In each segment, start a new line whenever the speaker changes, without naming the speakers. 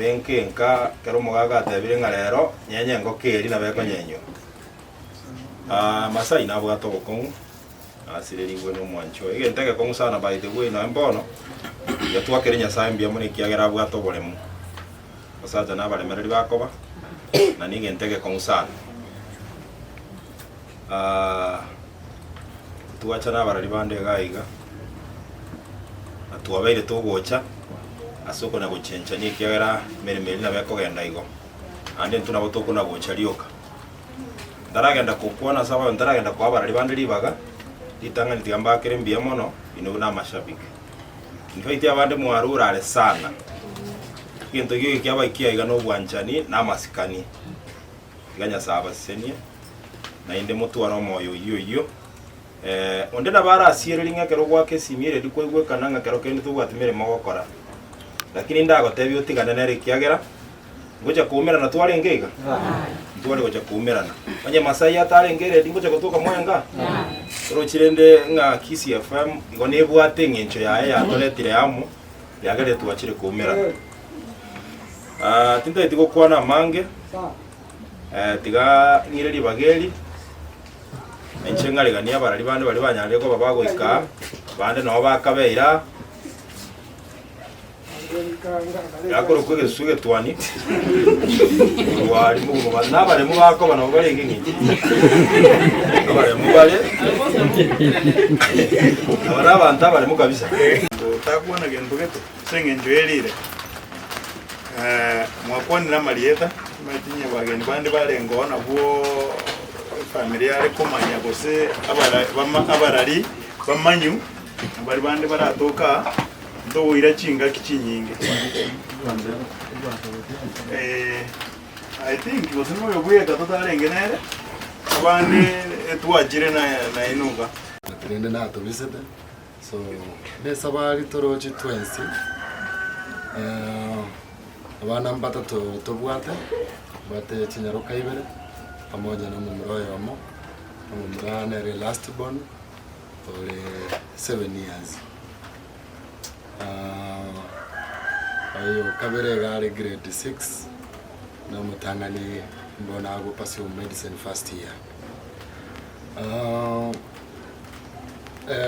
Nkabenka enka ekero omogaka atebire ng'a rero nyenye engoko eria nabo ekonyenywa. Masai nabwate obokong'u, nasirerigwe nomwanchi oye. Egento egekong'u sana by the way nonya mbono, tiga twakere Nyasaye mbuya mono ekiagera abwate oboremu. Abasacha na abaremereri bakoba, na negento egekong'u sana. Twacha na abarari bande iga iga, na twabeire togocha ase okonya gochenchania ekiagera emeremo eria nabo ekogenda igo, naende intwe nabo tokona gocha rioka. Ntaragenda gokwana ase abayo ntaragenda koa abarari bande ribaga, ritang'ani tiga mbakere mbuya mono inwe buna amashabiki. In fact abande mwarure are sana, egento gioka kiabaikia iga na obwanchani na amasikani. Tiga Nyasae abasesenie, naende motware omoyo oyio oyio. Onde nabo arasiererie ng'a ekero ogoaka esimi eredio kwaigwekana ng'a kero kende tobwati meremo ogokora. Lakini ndagotebie otigane nere ekiagera ngocha koumerana twarenge iga? Ntware gocha koumerana. Onye Masai atarenge eredio ngocha gotoka mwenga? Torochi rende ng'a Kisii FM igo nebwate eng'encho yaye yatoretire amo, yagerire twachire koumerana. Tintageti gokwana amange, tiga ng'ire ribaga eri, inche ng'areganie abarari bande baria banyarire koba bagoika aa, bande nabo bakabeire aa, yakorokwa egesusu egetwani, korwa aria mogomo na abaremu bakoba nabo barenge ng'inche, abaremu bare, aba na abanto abaremu kabisa.
Otakwana gento gete ase engencho ye riire, mwakwanire amarieta, omanyete onye abageni bande barenge oo nabwo efamiri yare komanya gose abara bama abarari bamanyu, na baria bande baratoke aa, ntogoira chingaki chinyinge. I think gose noyo bweka totarenge nere, abande etwachire naye iga.
Rende natobisete. So nesabari toroche twensi, abana mbatato tobwate, mbwate chinyaroka ibere, pamoja na omomura oyomo, omomura nere last born ore seven years. Oyo kabere iga are grade six, na omotang'ani mbono ago pursue medicine first year.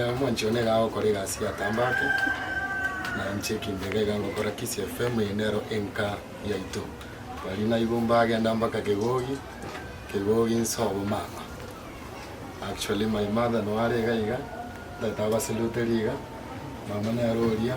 Omwanchi one iga agokora egasi ya Tambake, na inche ekinde iga iga ngokora Kisii FM, eye nero enka yaito. Baria naigwa mbagenda mpaka Kegogi, Kegogi nsobo mama. Actually my mother noo are iga iga, ntagete abasalute riga, mama nere oria.